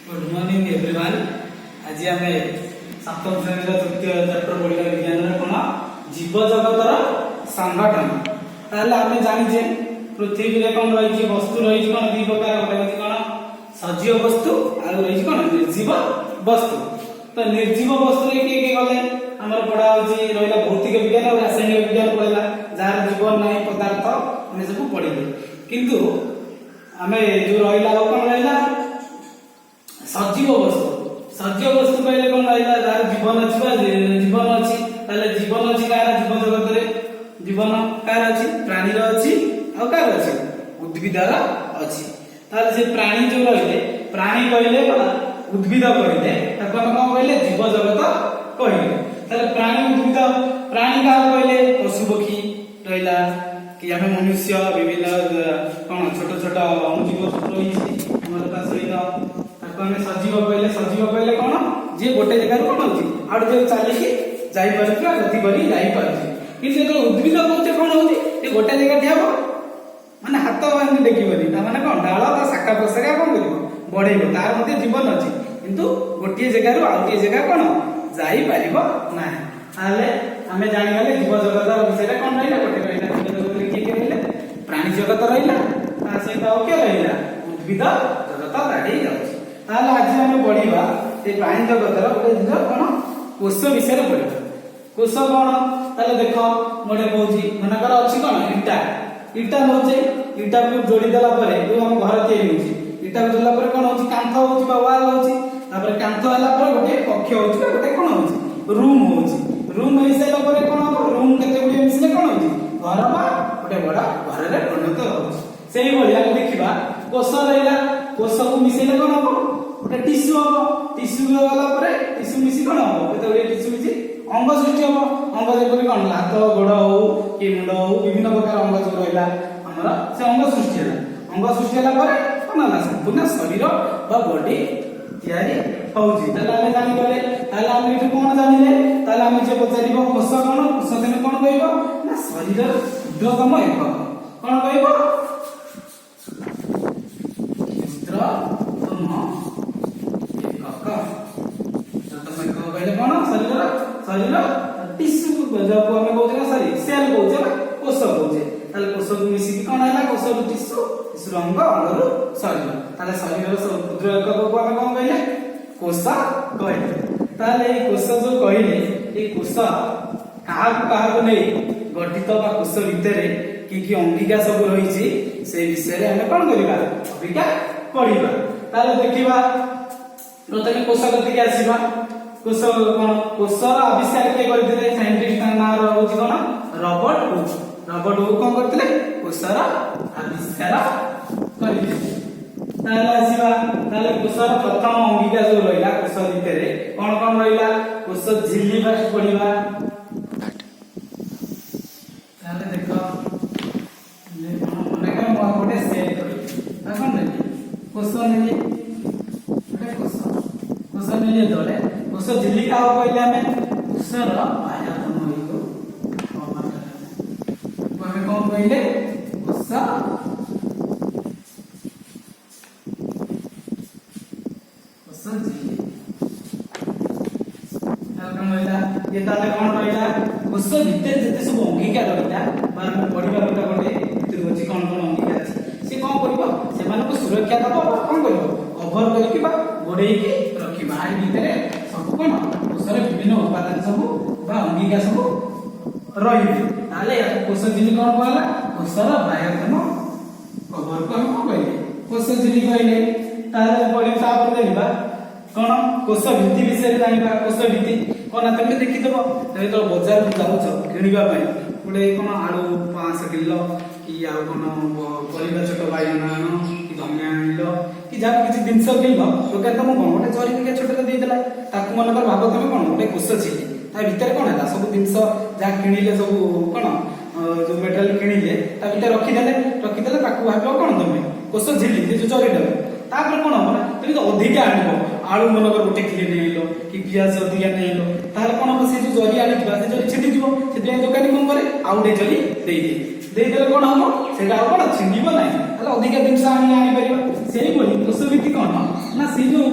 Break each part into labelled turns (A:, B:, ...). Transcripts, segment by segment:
A: Good morning everyone. ଆଜି ଆମେ ସପ୍ତମ ଶ୍ରେଣୀର ତୃତୀୟ ଚାପ୍ଟର ପଢିବା, ବିଜ୍ଞାନର କଣ? ଜୀବ ଜଗତର ସଂଗଠନ। ତାହେଲେ ଆମେ ଜାଣିଛେ, ପୃଥିବୀରେ କଣ ରହିଛି? ବସ୍ତୁ ରହିଛି କଣ? ଦି ପ୍ରକାର। ଗୋଟେ ହଉଛି କଣ? ସଜୀବ ବସ୍ତୁ। ଆଉ ରହିଛି କଣ? ନିର୍ଜୀବ ବସ୍ତୁ। ତ ନିର୍ଜୀବ ବସ୍ତୁରେ କିଏ କିଏ ଗଲେ? ଆମର ପଢା ହଉଛି, ରହିଲା ଭୌତିକ ବିଜ୍ଞାନ ଆଉ ରାସାୟନିକ ବିଜ୍ଞାନ ପଢିଲା। ଯାହାର ଜୀବନ ନାହିଁ ପଦାର୍ଥ, ଆମେ ସବୁ ପଢିଲେ। କିନ୍ତୁ ଆମେ ଯୋଉ ରହିଲା, ଆଉ କଣ ରହିଲା? ସଜୀବ ବସ୍ତୁ। ସଜୀବ ବସ୍ତୁ କହିଲେ କଣ ରହିଲା? ଯାହାର ଜୀବନ ଅଛି ବା ଜୀବନ ଅଛି। ତାହେଲେ ଜୀବନ ଅଛି କାହାର? ଜୀବ ଜଗତରେ ଜୀବନ କାହାର ଅଛି? ପ୍ରାଣୀର ଅଛି। ଆଉ କାହାର ଅଛି? ଉଦ୍ଭିଦର ଅଛି। ତାହେଲେ ସେ ପ୍ରାଣୀ ଯୋଉ ରହିଲେ, ପ୍ରାଣୀ କହିଲେ ବା ଉଦ୍ଭିଦ କହିଲେ, ତାକୁ ଆମେ କଣ କହିଲେ? ଜୀବ ଜଗତ କହିଲେ। ତାହେଲେ ପ୍ରାଣୀ, ଉଦ୍ଭିଦ। ପ୍ରାଣୀ କାହାକୁ କହିଲେ? ପଶୁ ପକ୍ଷୀ ରହିଲା କି ଆମେ ମନୁଷ୍ୟ, ବିଭିନ୍ନ କଣ ଛୋଟ ଛୋଟ ଅଣୁଜୀବ ସବୁ ରହିଛି ଆମର। ତା ସହିତ ତାକୁ ଆମେ ସଜୀବ କହିଲେ। ସଜୀବ କହିଲେ କଣ? ଯିଏ ଗୋଟେ ଜାଗାରୁ କଣ ହଉଛି, ଆଉ ଗୋଟେ ଜାଗାକୁ ଚାଲିକି ଯାଇପାରୁଛି ବା ଗତି କରି ଯାଇପାରୁଛି। କିନ୍ତୁ ଯେତେବେଳେ ଉଦ୍ଭିଦ କହୁଛେ, କଣ ହଉଛି? ଯେ ଗୋଟେ ଜାଗା ଠିଆ ହବ, ମାନେ ହାତ ଏମିତି ଟେକିବନି। ତା ମାନେ କଣ? ଡାଳ ତା ଶାଖା ପ୍ରଶାଖା କଣ କରିବ? ବଢେଇବ। ତାର ମଧ୍ୟ ଜୀବନ ଅଛି, କିନ୍ତୁ ଗୋଟିଏ ଜାଗାରୁ ଆଉ ଗୋଟିଏ ଜାଗା କଣ ଯାଇପାରିବ ନାହିଁ। ତାହେଲେ ଆମେ ଜାଣିଗଲେ ଜୀବ ଜଗତର ବିଷୟରେ କଣ ରହିଲା। ଗୋଟେ ରହିଲା ଜୀବ ଜଗତରେ କିଏ କିଏ ରହିଲେ? ପ୍ରାଣୀ ଜଗତ ରହିଲା, ତା ସହିତ ଆଉ କିଏ ରହିଲା? ଉଦ୍ଭିଦ ଜଗତ ଦାଢେଇ ଯାଉଛି। ତାହେଲେ ଆଜି ଆମେ ପଢିବା ସେ ପ୍ରାଣୀ ଜଗତର ଗୋଟେ ଜିନିଷ କଣ? କୋଷ ବିଷୟରେ ପଢିବା। କୋଷ କଣ? ତାହେଲେ ଦେଖ, ମୁଁ ଗୋଟେ କହୁଛି। ମନେକର ଅଛି କଣ? ଇଟା। ଇଟା ନଉଛେ, ଇଟାକୁ ଯୋଡି ଦେଲା ପରେ ଯୋଉ ଆମ ଘର ତିଆରି ହଉଛି, ଇଟାକୁ ଯୋଡ଼ିଲା ପରେ କଣ ହଉଛି? କାନ୍ଥ ହଉଛି ବା ୱାଲ ହଉଛି। ତାପରେ କାନ୍ଥ ହେଲା ପରେ ଗୋଟେ କକ୍ଷ ହଉଛି ବା ଗୋଟେ କଣ ହଉଛି? ରୁମ୍ ହଉଛି। ରୁମ୍ ହେଇସାରିଲା ପରେ କଣ ହବ? ରୁମ୍ କେତେ ଗୁଡିଏ ମିଶିଲେ କଣ ହଉଛି? ଘର ବା ଗୋଟେ ବଡ ଘରରେ ପରିଣତ ହଉଛି। ସେଇଭଳି ଆମେ ଦେଖିବା, କୋଷ ରହିଲା। କୋଷକୁ ମିଶେଇଲେ କଣ ହବ? ଗୋଟେ ଟିସୁ ହବ। ଟିସୁ ଗଲା ପରେ ଟିସୁ ମିଶି କଣ ହବ? କେତେ ଗୁଡିଏ ଟିସୁ ମିଶି ଅଙ୍ଗ ସୃଷ୍ଟି ହବ। ଅଙ୍ଗ ଯେପରି କଣ? ହାତ, ଗୋଡ ହଉ କି ମୁଣ୍ଡ ହଉ, ବିଭିନ୍ନ ପ୍ରକାର ଅଙ୍ଗ ଯୋଉ ରହିଲା ଆମର, ସେ ଅଙ୍ଗ ସୃଷ୍ଟି ହେଲା। ଅଙ୍ଗ ସୃଷ୍ଟି ହେଲା ପରେ କଣ ହେଲା? ସମ୍ପୂର୍ଣ୍ଣ ଶରୀର ବା ବଡି ତିଆରି ହଉଛି। ତାହେଲେ ଆମେ ଜାଣିଗଲେ। ତାହେଲେ ଆମେ ଏଠୁ କଣ ଜାଣିଲେ? ତାହେଲେ ଆମେ ଯିଏ ପଚାରିବ କୋଷ କଣ, କୋଷ ତମେ କଣ କହିବ ନା ଶରୀରର କ୍ଷୁଦ୍ରତମ ଏକକ। କଣ କହିବ? କ୍ଷୁଦ୍ରତମ ଏକକ। କ୍ଷୁଦ୍ରତମ ଏକକ କହିଲେ କଣ? ଶରୀର ଟିସୁ ଯାହାକୁ ଆମେ କହୁଛେ ନା, ସରି, ସେଲ୍ କହୁଛେ ବା କୋଷ କହୁଛେ। ତାହେଲେ କୋଷକୁ ମିଶିକି କଣ ହେଲା? କୋଷରୁ ଟିସୁ, ଟିସୁର ଅଙ୍ଗ, ଅଙ୍ଗରୁ ଶରୀର। ତାହେଲେ ଶରୀରର ସବୁ କ୍ଷୁଦ୍ର ଏକକକୁ ଆମେ କଣ କହିଲେ? କୋଷ କହିଲେ। ତାହେଲେ ଏଇ କୋଷ ଯୋଉ କହିଲେ, ଏଇ କୋଷ କାହାକୁ କାହାକୁ ନେଇ ଗଠିତ ବା କୋଷ ଭିତରେ କି କି ଅଙ୍ଗିକା ସବୁ ରହିଛି, ସେଇ ବିଷୟରେ ଆମେ କଣ କରିବା? ଅବିକା ପଢିବା। ତାହେଲେ ଦେଖିବା, ପ୍ରଥମେ କୋଷ କତିକି ଆସିବା। କୋଷ କଣ? କୋଷର ଆବିଷ୍କାର କିଏ କରିଥିଲେ? ସାଇଣ୍ଟିଷ୍ଟ, ତାଙ୍କ ନାଁ ହଉଛି କଣ? Robert Hooke. Robert Hooke କଣ କରିଥିଲେ? କୋଷର ଆବିଷ୍କାର କରିଥିଲେ। ତାହେଲେ ଆସିବା। ତାହେଲେ କୋଷର ପ୍ରଥମ ଅଙ୍ଗିକା ଯୋଉ ରହିଲା, କୋଷ ଭିତରେ କଣ କଣ ରହିଲା? କୋଷ ଝିଲ୍ଲି ଫାଷ୍ଟ ପଢିବା। ତାହେଲେ ଦେଖ ଯେ କଣ, ମନେକର ମୁଁ ଆଉ ଗୋଟେ ସେଲ୍ କରିବି। ଆଉ କଣ ନେଲି? କୋଷ ନେଲି ଗୋଟେ। କୋଷ ନେଲି ଯେତେବେଳେ, କୋଷ ଝିଲ୍ଲି କାହାକୁ କହିଲେ ଆମେ? କୋଷର ବାହ୍ୟତମ ଏଇ ଯୋଉ କଭରଟା, ତାକୁ ଆମେ କଣ କହିଲେ? କୋଷ ଝିଲ୍ଲି। ତାହେଲେ କଣ ରହିଲା ଇଏ? ତାହେଲେ କଣ ରହିଲା? କୋଷ ଭିତରେ ଯେତେ ସବୁ ଅଙ୍ଗିକା ରହିଲା ବା ଆମେ ପଢିବା ଗୋଟେ ଗୋଟେ ଭିତରୁ ଅଛି କଣ କଣ ଅଙ୍ଗିକା ଅଛି, ସେ କଣ କରିବ? ସେମାନଙ୍କୁ ସୁରକ୍ଷା ଦବ ବା କଣ କରିବ? କଭର କରିକି ବା ଘୋଡେଇକି ରଖିବ। ଆରି ଭିତରେ ସବୁ କଣ, କୋଷର ବିଭିନ୍ନ ଉପାଦାନ ସବୁ ବା ଅଙ୍ଗିକା ସବୁ ରହିବେ। ତାହେଲେ ୟାକୁ କୋଷ ଝିଲ୍ଲି କଣ କୁହାଗଲା? କୋଷର ବାହ୍ୟତମ କଭରକୁ ଆମେ କଣ କହିଲେ? କୋଷ ଝିଲ୍ଲି କହିଲେ। ତାହେଲେ ପଢିବା, ତାପରେ ଜାଣିବା କଣ? କୋଷ ଭିତ୍ତି ବିଷୟରେ ଜାଣିବା। କୋଷ ଭିତ୍ତି କଣ ନା, ତମେ ଦେଖିଥିବ, ଯେତେବେଳେ ବଜାରକୁ ଯାଉଛ କିଣିବା ପାଇଁ, ଗୋଟେ କଣ ଆଳୁ 500 କିଲୋ କି ଆଉ କଣ ପରିବା, ଛୋଟ ବାଇଗଣ ଆଣ କି ଧନିଆ ଆଣିଲ କି ଯାହା କିଛି ଜିନିଷ କିଣିଲ, ଦୋକାନ ତମକୁ କଣ ଗୋଟେ ଜରି ଟିକେ ଛୋଟଟେ ଦେଇଦେଲା। ତାକୁ ମନେକର ଭାବ ତମେ କଣ? ଗୋଟେ କୋଷ ଝିଲ୍ଲି। ତା ଭିତରେ କଣ ହେଲା? ସବୁ ଜିନିଷ ଯାହା କିଣିଲେ, ସବୁ କଣ ଯୋଉ ମେଟେରିଆଲ କିଣିଲେ, ତା ଭିତରେ ରଖିଦେଲେ। ରଖିଦେଲେ ତାକୁ ଭାବିବ କଣ ତମେ? କୋଷ ଝିଲ୍ଲି, ସେ ଯୋଉ ଜରିଟାକୁ। ତାପରେ କଣ ହବ ନା, ତମେ ଯଦି ଅଧିକା ଆଣିବ, ଆଳୁ ମନେକର ଗୋଟେ କିଲୋ ନେଇ ଆଇଲ କି ପିଆଜ ଅଧିକା ନେଇ ଆଇଲ, ତାହେଲେ କଣ ହବ? ସେ ଯୋଉ ଜରି ଆଣିଥିବା, ସେ ଜରି ଛିଣ୍ଡିଯିବ। ସେଥିପାଇଁ ଦୋକାନୀ କଣ କରେ? ଆଉ ଗୋଟେ ଜରି ଦେଇଦିଏ। ଦେଇଦେଲେ କଣ ହବ? ସେଇଟା ଆଉ କଣ ଛିଣ୍ଡିବ ନାହିଁ। ତାହେଲେ ଅଧିକା ଜିନିଷ ଆଣି ଆଣିପାରିବା। ସେଇଭଳି କୋଷ ଭିତ୍ତି କଣ ନା, ସେଇ ଯୋଉ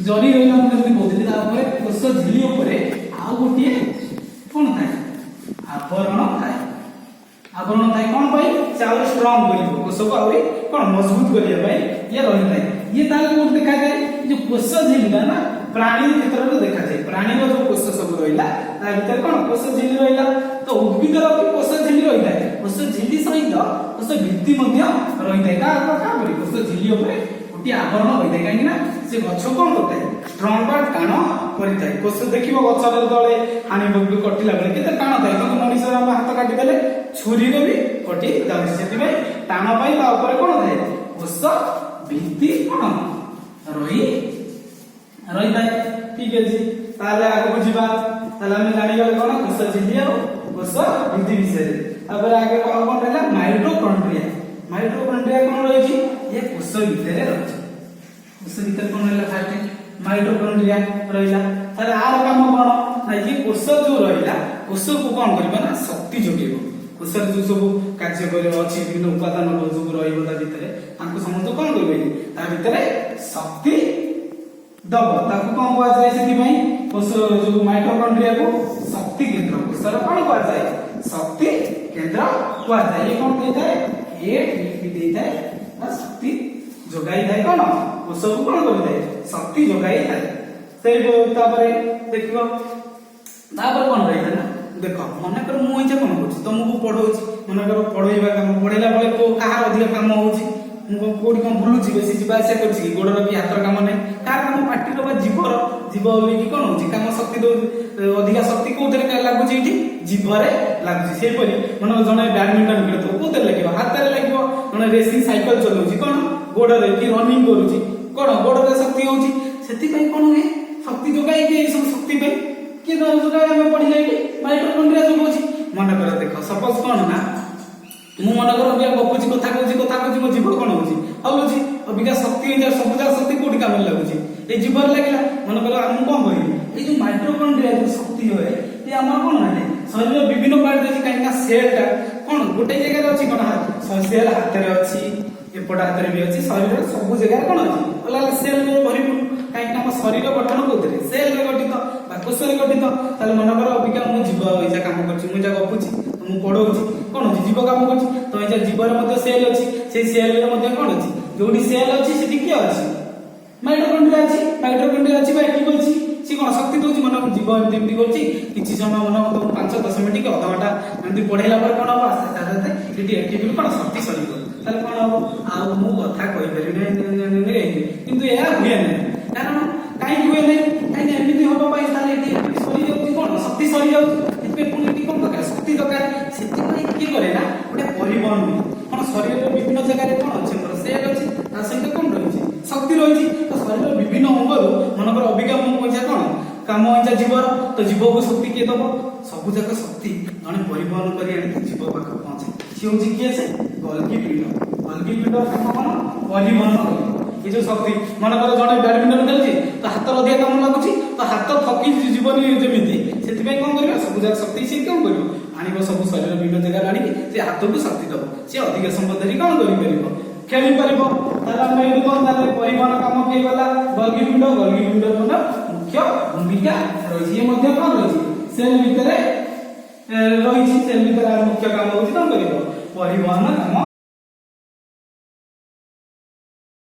A: ଜରି ରହିଲା, ମୁଁ ଯେମିତି କହୁଥିଲି, ତା ଉପରେ କୋଷ ଝିଲି ଉପରେ ଆଉ ଗୋଟିଏ କଣ ଥାଏ? ଆବରଣ ଥାଏ। ଆବରଣ ଥାଏ କଣ ପାଇଁ? ସେ ଆହୁରି ଷ୍ଟ୍ରଙ୍ଗ କରିବ କୋଷକୁ, ଆହୁରି କଣ ମଜବୁତ କରିବା ପାଇଁ ଇଏ ରହିଥାଏ। ଇଏ ତାହେଲେ କୋଉଠି ଦେଖାଯାଏ? ଏ ଯୋଉ କୋଷ ଝିଲିଟା ନା, ପ୍ରାଣୀ କ୍ଷେତ୍ରରେ ଦେଖାଯାଏ। ପ୍ରାଣୀର ଯୋଉ କୋଷ ସବୁ ରହିଲା, ତା ଭିତରେ କଣ କୋଷ ଝିଲି ରହିଲା। ତ ଉଦ୍ଭିଦର ବି କୋଷ ଝିଲି ରହିଥାଏ। କୋଷ ଝିଲି ସହିତ କୋଷ ଭିତ୍ତି ମଧ୍ୟ ରହିଥାଏ। କାହା କାହା ପରି? କୋଷ ଝିଲି ଉପରେ ଗୋଟିଏ ଆବରଣ ରହିଥାଏ। କାହିଁକି ନା ସେ ଗଛ କଣ କରିଥାଏ? ଷ୍ଟ୍ରଙ୍ଗ ବା ଟାଣ କରିଥାଏ କୋଷ। ଦେଖିବ, ଗଛରେ ଯେତେବେଳେ ହାଣି କଟିଲା ବେଳେ କେତେ ଟାଣ ଥାଏ। କିନ୍ତୁ ମଣିଷର ଆମେ ହାତ କାଟିଦେଲେ ଛୁରୀରେ ବି କଟି ଯାଉଛି। ସେଥିପାଇଁ ଟାଣ ପାଇଁ ତା ଉପରେ କଣ ଥାଏ? କୋଷ ଭିତ୍ତି କଣ ରହିଥାଏ। ଠିକ ଅଛି, ତାହେଲେ ଆଗକୁ ଯିବା। ତାହେଲେ ଆମେ ଜାଣିଗଲେ କଣ କୋଷ ଝିଲି ଆଉ କୋଷ ଭିତ୍ତି ବିଷୟରେ। ତାପରେ ଆଗେ ଆଉ କଣ ରହିଲା? ମାଇଟୋକଣ୍ଡ୍ରିଆ। ମାଇଟୋକଣ୍ଡ୍ରିଆ କଣ ରହିଛି? ଇଏ କୋଷ ଭିତରେ ରହିଛି। କୋଷ ଭିତରେ କଣ ରହିଲା? ଫାଷ୍ଟ ମାଇଟୋକଣ୍ଡ୍ରିଆ ରହିଲା। ତାହେଲେ ଆର କାମ କଣ ନା, ଇଏ କୋଷ ଯୋଉ ରହିଲା, କୋଷକୁ କଣ କରିବ ନା ଶକ୍ତି ଯୋଗେଇବ। କୋଷରେ ଯୋଉ ସବୁ କାର୍ଯ୍ୟ କରିବ ଅଛି, ବିଭିନ୍ନ ଉପାଦାନ ସବୁ ରହିବ ତା ଭିତରେ, ତାଙ୍କୁ ସମସ୍ତ କଣ କରିବ ଇଏ? ତା ଭିତରେ ଶକ୍ତି ଦବ। ତାକୁ କଣ କୁହାଯାଏ? ସେଥିପାଇଁ କୋଷ ଯୋଉ ମାଇଟୋକଣ୍ଡ୍ରିଆକୁ ଶକ୍ତି କେନ୍ଦ୍ର, କୋଷର କଣ କୁହାଯାଏ? ଶକ୍ତି କେନ୍ଦ୍ର କୁହାଯାଏ। ଇଏ କଣ ଦେଇଥାଏ? ଏଟିପି ଦେଇଥାଏ ବା ଶକ୍ତି ଯୋଗାଇଥାଏ। କଣ କୋଷକୁ କଣ କରିଥାଏ? ଶକ୍ତି ଯୋଗାଇଥାଏ। ସେଇ ତାପରେ ଦେଖିବ, ତାପରେ କଣ ରହିଥାଏ ନା, ଦେଖ, ମନେକର ମୁଁ ଏଇଟା କଣ କରୁଛି? ତମକୁ ପଢଉଛି। ମନେକର ପଢେଇବା କାମ, ପଢେଇଲା ବେଳେ କୋଉ କାହାର ଅଧିକ କାମ ହଉଛି? ମୁଁ କଣ କୋଉଠି କଣ ବୁଲୁଛି, ବେଶୀ ଯିବା ଆସିବା କରୁଛି କି? ଗୋଡର କି ହାତର କାମ ନାହିଁ। କାହାର କାମ? ପାଟିର ବା ଜିଭର। ଜିଭ ହଲେଇକି କଣ ହଉଛି? କାମ ଶକ୍ତି ଦଉଛି। ଅଧିକା ଶକ୍ତି କୋଉଥିରେ ଲାଗୁଛି? ଏଇଠି ଜିଭରେ ଲାଗୁଛି। ସେହିପରି ମନେକର ଜଣେ ବ୍ୟାଡମିଣ୍ଟନ ଖେଳୁଥିବ, କୋଉଥିରେ ଲାଗିବ? ହାତରେ ଲାଗିବ। ଜଣେ ରେସିଂ ସାଇକେଲ ଚଲାଉଛି, କଣ ଗୋଡରେ, କି ରନିଂ କରୁଛି, କଣ ଗୋଡରେ ଶକ୍ତି ହଉଛି। ସେଥିପାଇଁ କଣ ହୁଏ? ଶକ୍ତି ଯୋଗାଇକି, ଏଇ ସବୁ ଶକ୍ତି ପାଇଁ କିଏ ଯୋଗାଏ? ଆମେ ପଢିଲେ ଏଇଠି ମାଇଟୋକଣ୍ଡ୍ରିଆ ଯୋଗାଉଛି। ମନେକର ଦେଖ, ସପୋଜ କଣ ନା, ମୁଁ ମନେକର ଅବିକା ଗପୁଛି, କଥା କହୁଛି, କଥା କହୁଛି, ମୋ ଜିଭ କଣ ହଉଛି? ହଲୁଛି। ଅବିକା ଶକ୍ତି ହେଇଯାଏ। ସବୁ ଯାକ ଶକ୍ତି କୋଉଠି କାମରେ ଲାଗୁଛି? ଏଇ ଜିଭରେ ଲାଗିଲା। ମନେକର ମୁଁ କଣ କରିବି? ଏଇ ଯୋଉ ମାଇଟୋକଣ୍ଡ୍ରିଆ ଯୋଉ ଶକ୍ତି ହୁଏ, ଇଏ ଆମର କଣ ମାନେ ଶରୀରର ବିଭିନ୍ନ ପାର୍ଟ ଅଛି। କାହିଁକି ନା ସେଲ୍ ଟା କଣ ଗୋଟେ ଜାଗାରେ ଅଛି? କଣ ସେଲ୍ ହାତରେ ଅଛି, ଏପଟ ହାତରେ ବି ଅଛି। ଶରୀରର ସବୁ ଜାଗାରେ କଣ ଅଛି? ଅଲଗା ଅଲଗା ସେଲ୍ ଭରିପୂର୍ଣ୍ଣ। କାହିଁକି ନା ଆମ ଶରୀର ଗଠନ କୋଉଥିରେ? ସେଲ୍ ରେ ଗଠିତ ବା କୋଷରେ ଗଠିତ। ତାହେଲେ ମନେକର ଅବିକା ମୁଁ ଜିଭ ଏଇଯା କାମ କରୁଛି, ମୁଁ ଯାହା ଗପୁଛି, ମୁଁ ପଢଉଛି, କଣ ହଉଛି? ଜିଭ କାମ କରୁଛି। ତ ଏଇଯା ଜିଭରେ ମଧ୍ୟ ସେଲ୍ ଅଛି। ସେଇ ସେଲ୍ ରେ ମଧ୍ୟ କଣ ଅଛି? ଯୋଉଠି ସେଲ୍ ଅଛି, ସେଠି କିଏ ଅଛି? ମାଇଟୋକଣ୍ଡ୍ରିଆ ଅଛି। ମାଇଟୋକଣ୍ଡ୍ରିଆ ଅଛି ବା ଏଠି ଅଛି। ସେ କଣ ଶକ୍ତି ଦଉଛି। ମନେ ଜିଭ ଏମିତି ଏମିତି କରୁଛି, କିଛି ସମୟ, ମନେ ତମକୁ 5-10 ମିନିଟ୍ କି ଅଧଘଣ୍ଟା ଏମିତି ପଢେଇଲା ପରେ କଣ ହବ? ଆସ୍ତେ ଆସ୍ତେ ଆସ୍ତେ ସେଠି ଏଟିପି କଣ ଶକ୍ତି ସରିବ। ତାହେଲେ କଣ ହବ? ଆଉ ମୁଁ କଥା କହିପାରିବିନି। କିନ୍ତୁ ଏହା ହୁଏ ନାହିଁ। କାରଣ କାହିଁକି ହୁଏ ନାହିଁ? କାହିଁକି ଏମିତି ହବା ପାଇଁ ତାହେଲେ ଏଠି ଏଠି ସରିଯାଉଛି, କଣ ଶକ୍ତି ସରିଯାଉଛି। ସେଥିପାଇଁ ପୁଣି ଏଠି କଣ ଦରକାର? ଶକ୍ତି ଦରକାର। ସେଥିପାଇଁ କିଏ କରେ ନା ଗୋଟେ ପରିବହନ ହୁଏ। କଣ ଶରୀରର ବିଭିନ୍ନ ଜାଗାରେ କଣ ଅଛି? ଆମର ସେଲ୍ ଅଛି, ତା ସହିତ କଣ ରହିଛି? ଶକ୍ତି ରହିଛି। ତ ଶରୀରର ବିଭିନ୍ନ ଅଙ୍ଗରୁ, ମନେକର ଅବିକା ମୁଁ ପଇସା କଣ କାମ ହେଇଛି ଜିଭର, ତ ଜିଭକୁ ଶକ୍ତି କିଏ ଦବ? ସବୁ ଯାକ ଶକ୍ତି ଜଣେ ପରିବହନ କରି ଆଣିକି ଜିଭ ପାଖକୁ ପହଞ୍ଚେ। ସିଏ ହଉଛି କିଏ? ସେ ଗଲ୍ଗି ପିଣ୍ଡ। ଗଲ୍ଗି ପିଣ୍ଡର କାମ କଣ? ପରିବହନ କରିବ ଏ ଯୋଉ ଶକ୍ତି। ମନେକର ଜଣେ ବ୍ୟାଡମିଣ୍ଟନ ଖେଳୁଛି, ତ ହାତର ଅଧିକା କାମ ଲାଗୁଛି। ତ ହାତ ଥକି ଯିବନି ଯେମିତି, ସେଥିପାଇଁ କଣ କରିବ? ସବୁ ଯାକ ଶକ୍ତି ସିଏ କଣ କରିବ? ଆଣିବ ସବୁ ଶରୀର ବିଭିନ୍ନ ଜାଗାରେ ଆଣିକି ସେ ହାତକୁ ଶକ୍ତି ଦବ। ସେ ଅଧିକ ସମୟ ଧରି କଣ କରିପାରିବ? ଖେଳି ପାରିବ। ତାହେଲେ ଆମେ ଏଇଠି କଣ, ତାହେଲେ ପରିବହନ କାମ କିଏ କଲା? ଗଲ୍ଗି ପିଣ୍ଡ। ଗଲ୍ଗି ପିଣ୍ଡ ମଧ୍ୟ ମୁଖ୍ୟ ଭୂମିକା ରହିଛି। ଇଏ ମଧ୍ୟ କଣ ରହିଛି? ସେଲ୍ ଭିତରେ ରହିଛି। ସେଲ୍ ଭିତରେ ଆର ମୁଖ୍ୟ କାମ ହଉଛି କଣ କରିବ? ପରିବହନ କାମ।